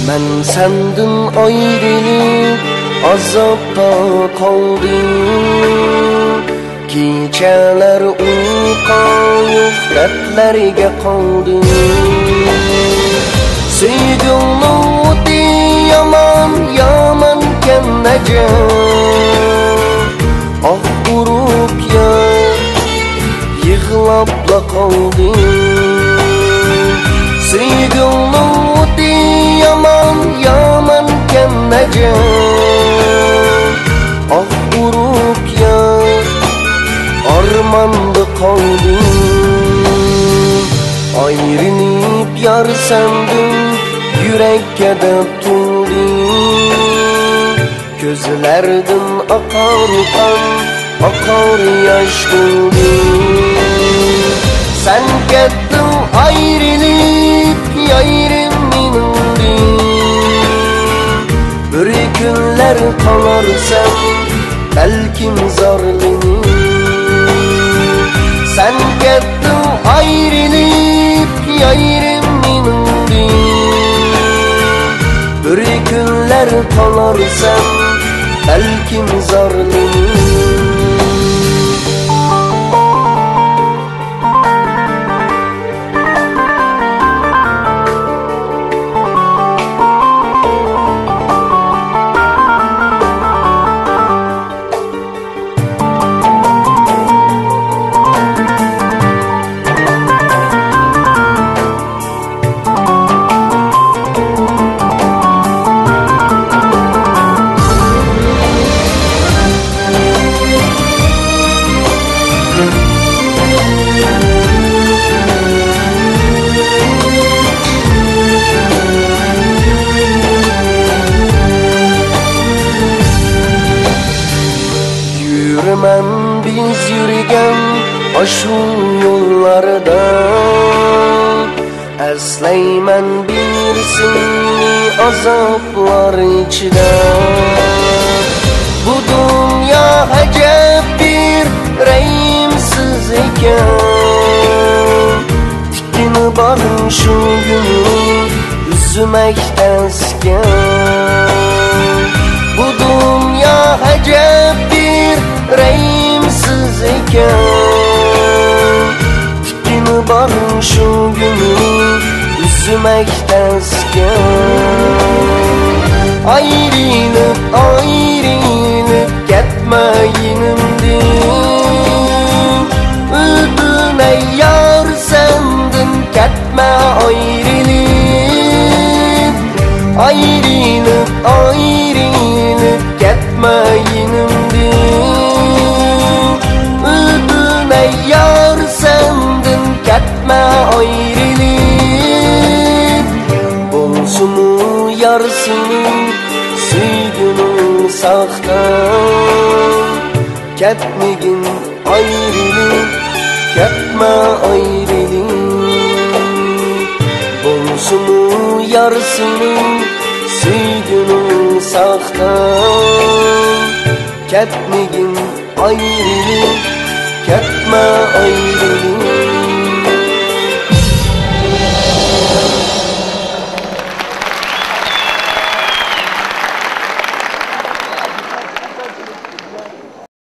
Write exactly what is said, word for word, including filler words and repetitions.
مەن سەندىن ئايرىلىپ ئازابتا قالدىم. كېچەلەر ئۇيقۇ يوق دەردلەرگە قالدىم. سۆيگۈڭنىڭ ئوتى يامان، يامانكەن ئەجەب. ئاھ ئۇرۇپ يار، يىغلاپلا قالدىم. سۆيگۈڭنىڭ ئوتى يامان، يامانكەن ئەجەب. ئاھ ئۇرۇپ يار، ئارماندا قالدىم. ئايرىلىپ يار سەندىن، يۈرەككە دەپ تۇردى. كۆزلەردىن ئاقار قان، ئاقار ياش تولدى. سەن كەتتىڭ ئايرىلىپ، يايرىم مېنىڭدىن. بىر كۈنلەر قالارسەن بەلكىم زارلىنىپ. سەن كەتتىڭ ئايرىلىپ، يايرىم مېنىڭدىن. بىر كۈنلەر قالارسەن بەلكىم زارلىنىپ. يۈرىمەن بىز يۈرگەن ئاشۇ يوللاردا. ئەسلەيمەن بىر سېنى ئازابلار ئىچىدە. بۇ دۇنيا ئەجەب بىر رەھىمسىز ئىكەن. تىكىنى بار شۇ گۈلنى ئۈزمەك تەسكەن. بۇ دۇنيا ئەجەب بىر رەھىمسىز ئىكەن. تىكىنى بار شۇ گۈلنى ئۈزمەك تەسكەن. ئايرىلىپ، ئايرىلىپ كەتمە يېنىمدىن. ئۆتۈنەي يار سەندىن كەتمە ئايرىلىپ. ئايرىلىپ، ئايرىلىپ كەتمە يېنىمدىن. ئۆتۈنەي يار سەندىن كەتمە ئايرىلىپ. بولسىمۇ يار سېنىڭ سۆيگۈنۈڭ ساختا. كەتمىگىن ئايرىلىپ، كەتمە ئايرىلىپ. بولسىمۇ يار سېنىڭ سۆيگۈنۈڭ ساختا. كەتمىگىن ئايرىلىپ، كەتمە ئايرىلىپ.